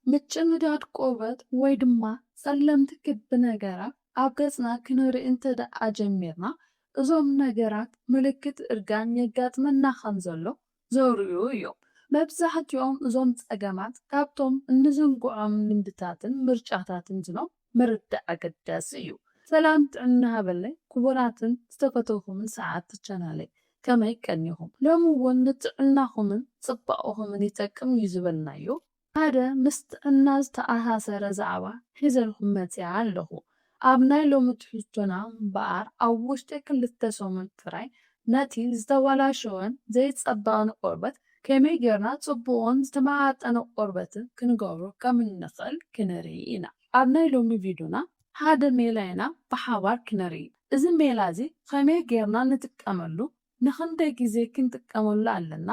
ምጭምዳድ ቆርበት ወይ ድማ ጸለምቲ ክቢ ነገራት ኣብ ገጽና ክንርኢ እንተ ደኣ ጀሚርና፣ እዞም ነገራት ምልክት እርጋን የጋጥመና ከም ዘሎ ዘርእዩ እዮም። መብዛሕትኦም እዞም ጸገማት ካብቶም እንዝንግዖም ልምድታትን ምርጫታትን ዝኖም ምርዳእ ኣገዳሲ እዩ። ሰላም ጥዕና ሃበለይ ክቡራትን ዝተፈተውኩምን ሰዓት ቻናለይ፣ ከመይ ቀኒኹም? ሎሚ እውን ንጥዕናኹምን ጽባቕኹምን ይጠቅም እዩ ዝበልናዮ ሓደ ምስ ጥዕና ዝተኣሳሰረ ዛዕባ ሒዘልኩም መጺኣ ኣለኹ። ኣብ ናይ ሎሚ ትሕዝቶና እምበኣር ኣብ ውሽጢ ክልተ ሰሙን ጥራይ ነቲ ዝተበላሸወን ዘይጸበቐን ቆርበት ከመይ ጌርና ጽቡቕን ዝተመጣጠነ ቆርበትን ክንገብሮ ከም እንኽእል ክንርኢ ኢና። ኣብ ናይ ሎሚ ቪድዮና ሓደ ሜላ ኢና ብሓባር ክንርኢ። እዚ ሜላ እዚ ከመይ ጌርና ንጥቀመሉ፣ ንኽንደይ ግዜ ክንጥቀመሉ ኣለና፣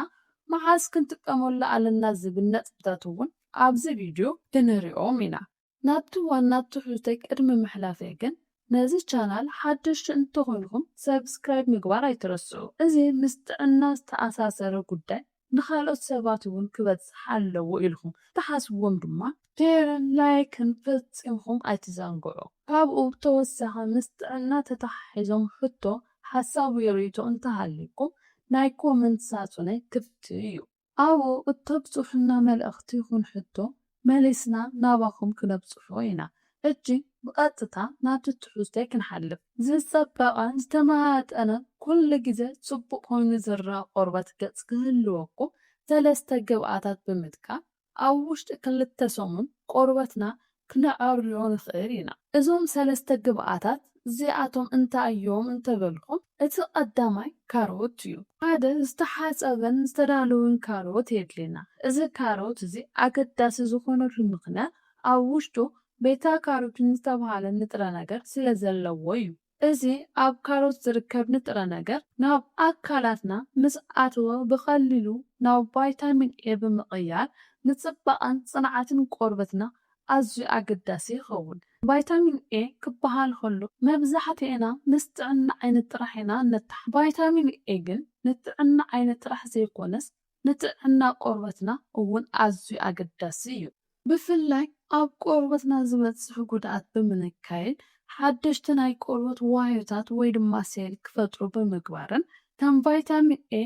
መዓስ ክንጥቀመሉ ኣለና ዝብል ነጥብታት እውን ኣብዚ ቪድዮ ክንሪኦም ኢና። ናብቲ ዋና ትሕዝቶይ ቅድሚ ምሕላፈይ ግን ነዚ ቻናል ሓደሽቲ እንተኾንኩም ሰብስክራይብ ምግባር ኣይትረስዑ። እዚ ምስ ጥዕና ዝተኣሳሰረ ጉዳይ ንኻልኦት ሰባት እውን ክበጽሕ ኣለዎ ኢልኩም ትሓስብዎም ድማ ሼርን ላይክን ፈጺምኩም ኣይትዘንግዑ። ካብኡ ብተወሳኺ ምስ ጥዕና ተተሓሒዞም ሕቶ፣ ሓሳብ ወይ ርእይቶ እንተሃልዩኩም ናይ ኮመንት ሳጹነይ ክፍቲ እዩ። ኣብኡ እተብጽሑና መልእኽቲ ይኹን ሕቶ መሊስና ናባኹም ክነብጽሖ ኢና። ሕጂ ብቐጥታ ናብቲ ትሕዝቶይ ክንሓልፍ። ዝጸበቐን ዝተመጣጠነን ኩሉ ግዜ ጽቡቕ ኮይኑ ዝረኣ ቆርበት ገጽ ክህልወኩም ሰለስተ ግብኣታት ብምጥቃም ኣብ ውሽጢ ክልተ ሰሙን ቆርበትና ክነዕርዮ ንኽእል ኢና። እዞም ሰለስተ ግብኣታት እዚኣቶም እንታይ እዮም እንተበልኩም፣ እቲ ቀዳማይ ካሮት እዩ። ሓደ ዝተሓጸበን ዝተዳለወን ካሮት የድልየና። እዚ ካሮት እዚ ኣገዳሲ ዝኾነሉ ምኽንያት ኣብ ውሽጡ ቤታ ካሮቲን ዝተባህለ ንጥረ ነገር ስለ ዘለዎ እዩ። እዚ ኣብ ካሮት ዝርከብ ንጥረ ነገር ናብ ኣካላትና ምስ ኣተወ ብቐሊሉ ናብ ቫይታሚን ኤ ብምቕያር ንጽባቐን ጽንዓትን ቆርበትና ኣዝዩ ኣገዳሲ ይኸውን። ቫይታሚን ኤ ክበሃል ከሎ መብዛሕትኤና ምስ ጥዕና ዓይኒ ጥራሕ ኢና ነተሓ። ቫይታሚን ኤ ግን ንጥዕና ዓይኒ ጥራሕ ዘይኮነስ ንጥዕና ቆርበትና እውን ኣዝዩ ኣገዳሲ እዩ። ብፍላይ ኣብ ቆርበትና ዝበጽሕ ጉድኣት ብምንካይን ሓደሽቲ ናይ ቆርበት ዋህዮታት ወይ ድማ ሴል ክፈጥሩ ብምግባርን ከም ቫይታሚን ኤ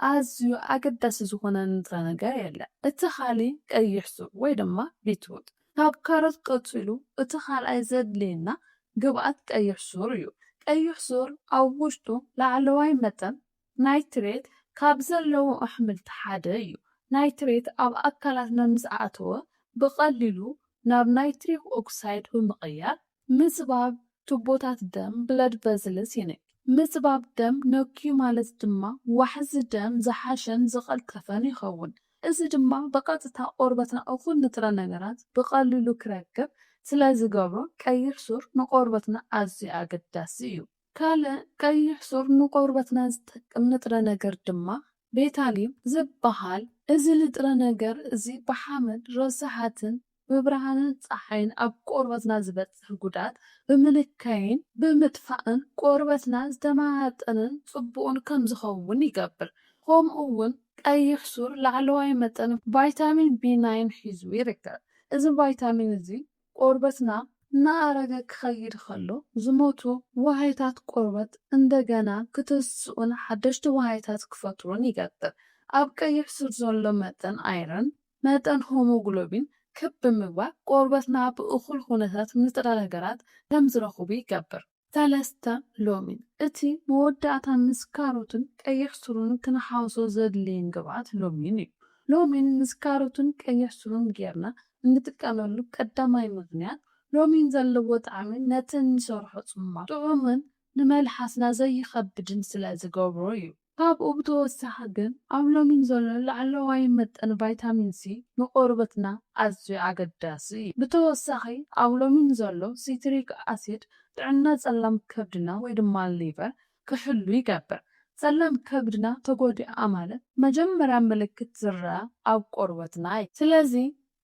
ኣዝዩ ኣገዳሲ ዝኾነ ንጥረ ነገር የለን። እቲ ካልእ ቀይሕ ሱር ወይ ድማ ቢትሩት። ካብ ካሮት ቀጺሉ እቲ ካልኣይ ዘድልየና ግብኣት ቀይሕ ሱር እዩ። ቀይሕ ሱር ኣብ ውሽጡ ላዕለዋይ መጠን ናይትሬት ካብ ዘለዉ ኣሕምልቲ ሓደ እዩ። ናይትሬት ኣብ ኣካላትና ምስ ኣተወ ብቐሊሉ ናብ ናይትሪክ ኦክሳይድ ብምቕያር ምጽባብ ቱቦታት ደም ብለድ ቨዝልስ ይንኪ። ምጽባብ ደም ነክዩ ማለት ድማ ዋሕዚ ደም ዝሓሸን ዝቐልጠፈን ይኸውን። እዚ ድማ ብቐጥታ ቆርበትና እኹል ንጥረ ነገራት ብቐሊሉ ክረክብ ስለ ዝገብሮ ቀይሕ ሱር ንቆርበትና ኣዝዩ ኣገዳሲ እዩ። ካልእ ቀይሕ ሱር ንቆርበትና ዝጠቅም ንጥረ ነገር ድማ ቤታሊን ዝበሃል። እዚ ንጥረ ነገር እዚ ብሓመድ፣ ረሳሓትን ብብርሃንን ጸሓይን ኣብ ቆርበትና ዝበጽሕ ጉድኣት ብምንካይን ብምጥፋእን ቆርበትና ዝተመጣጠነን ጽቡቕን ከም ዝኸውን ይገብር። ከምኡ እውን ቀይሕ ሱር ላዕለዋይ መጠን ቫይታሚን ቢ ናይን ሒዙ ይርከብ። እዚ ቫይታሚን እዚ ቆርበትና እናኣረገ ክኸይድ ከሎ ዝሞቱ ዋህይታት ቆርበት እንደገና ክትስኡን ሓደሽቲ ዋህይታት ክፈጥሩን ይገብር። ኣብ ቀይሕ ሱር ዘሎ መጠን ኣይረን፣ መጠን ሆሞግሎቢን ክብ ብምግባር ቆርበትና ብእኹል ኩነታት ንጥረ ነገራት ከም ዝረኽቡ ይገብር። ሰለስተ፣ ሎሚን። እቲ መወዳእታ ምስ ካሮትን ቀይሕ ሱርን ክንሓውሶ ዘድልየን ግብኣት ሎሚን እዩ። ሎሚን ምስ ካሮትን ቀይሕ ሱርን ጌርና እንጥቀመሉ ቀዳማይ ምኽንያት ሎሚን ዘለዎ ጣዕሚ ነቲ እንሰርሖ ጽማቕ ጥዑምን ንመልሓስና ዘይኸብድን ስለ ዝገብሮ እዩ። ካብኡ ብተወሳኺ ግን ኣብ ሎሚን ዘሎ ላዕለዋይ መጠን ቫይታሚን ሲ ንቆርበትና ኣዝዩ ኣገዳሲ እዩ። ብተወሳኺ ኣብ ሎሚን ዘሎ ሲትሪክ ኣሲድ ጥዕና ጸላም ከብድና ወይ ድማ ሊቨር ክሕሉ ይገብር። ጸላም ከብድና ተጎዲኣ ማለት መጀመርያ ምልክት ዝረኣ ኣብ ቆርበትና እዩ። ስለዚ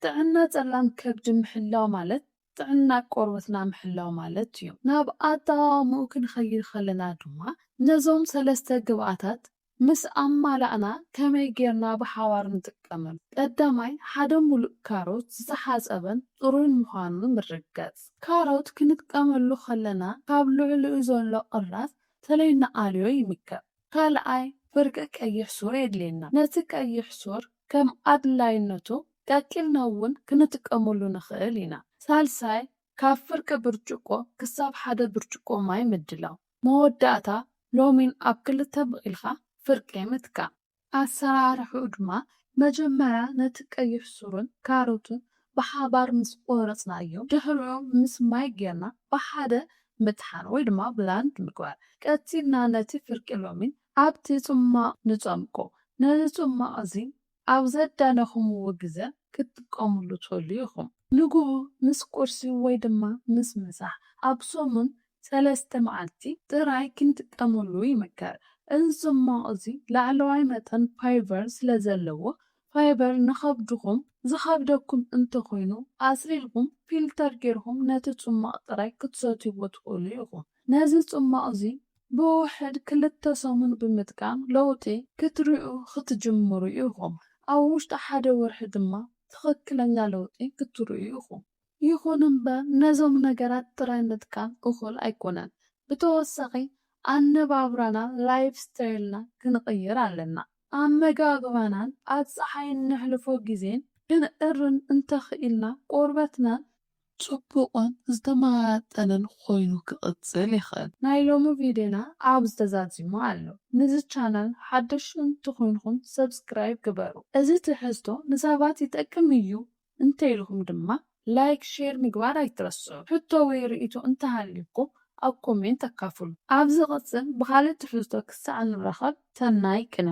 ጥዕና ጸላም ከብዲ ምሕላው ማለት ጥዕና ቆርበትና ምሕላው ማለት እዩ። ናብ ኣጠቓቕምኡ ክንኸይድ ከለና ድማ ነዞም ሰለስተ ግብኣታት ምስ ኣማላእና ከመይ ጌርና ብሓባር ንጥቀመሉ? ቀዳማይ፣ ሓደ ሙሉእ ካሮት ዝተሓጸበን ጽሩይን ምዃኑ ንምርግጋጽ። ካሮት ክንጥቀመሉ ከለና ካብ ልዕሊኡ ዘሎ ቅራጽ ተለይ ንኣልዮ ይምከር። ካልኣይ፣ ፍርቂ ቀይሕ ሱር የድልየና። ነቲ ቀይሕ ሱር ከም ኣድላይነቱ ቀቂልና እውን ክንጥቀመሉ ንኽእል ኢና። ሳልሳይ፣ ካብ ፍርቂ ብርጭቆ ክሳብ ሓደ ብርጭቆ ማይ ምድላው። መወዳእታ፣ ሎሚን ኣብ ክልተ መቒልካ ፍርቂ ምትካእ። ኣሰራርሕኡ ድማ፣ መጀመርያ ነቲ ቀይሕ ሱርን ካሮትን ብሓባር ምስ ቆረጽናዮም፣ ድሕሪኡ ምስ ማይ ጌርና ብሓደ ምጥሓን ወይ ድማ ብላንድ ምግባር። ቀጺልና ነቲ ፍርቂ ሎሚን ኣብቲ ጽማቕ ንጸምቆ። ነዚ ጽማቕ እዚ ኣብ ዘዳለኹምዎ ግዘ ክትጥቀምሉ ትኽእሉ ኢኹም። ንግሆ ምስ ቁርሲ ወይ ድማ ምስ ምሳሕ ኣብ ሰሙን ሰለስተ መዓልቲ ጥራይ ክንጥቀመሉ ይምከር። እዚ ጽማቕ እዚ ላዕለዋይ መጠን ፋይበር ስለ ዘለዎ፣ ፋይበር ንኸብድኹም ዝኸብደኩም እንተኾይኑ ኣጽሪልኩም ፊልተር ጌርኩም ነቲ ጽማቕ ጥራይ ክትሰትይዎ ትኽእሉ ኢኹም። ነዚ ጽማቕ እዚ ብውሕድ ክልተ ሰሙን ብምጥቃም ለውጢ ክትርእዩ ክትጅምሩ ኢኹም። ኣብ ውሽጢ ሓደ ወርሒ ድማ ትኽክለኛ ለውጢ ክትርእዩ ኢኹም። ይኹን እምበር ነዞም ነገራት ጥራይ ምጥቃም እኹል ኣይኮነን። ብተወሳኺ ኣነባብራና፣ ላይፍ ስታይልና ክንቕይር ኣለና። ኣመጋግባናን ኣብ ጸሓይ እነሕልፎ ግዜን ክንእርም እንተኽኢልና ቆርበትናን ጽቡቕን ዝተመጣጠነን ኮይኑ ክቕጽል ይኽእል። ናይ ሎሚ ቪድዮና ኣብዚ ተዛዚሙ ኣሎ። ነዚ ቻናል ሓደሽ እንተኾይንኩም ሰብስክራይብ ግበሩ። እዚ ትሕዝቶ ንሰባት ይጠቅም እዩ እንተኢልኩም ድማ ላይክ፣ ሼር ምግባር ኣይትረስዑ። ሕቶ ወይ ርእይቶ እንተሃልዩኩም ኣብ ኮሜንት ኣካፍሉ። ኣብ ዝቕጽል ብኻልእ ትሕዝቶ ክሳዕ ንራኸብ ሰናይ ቅነ።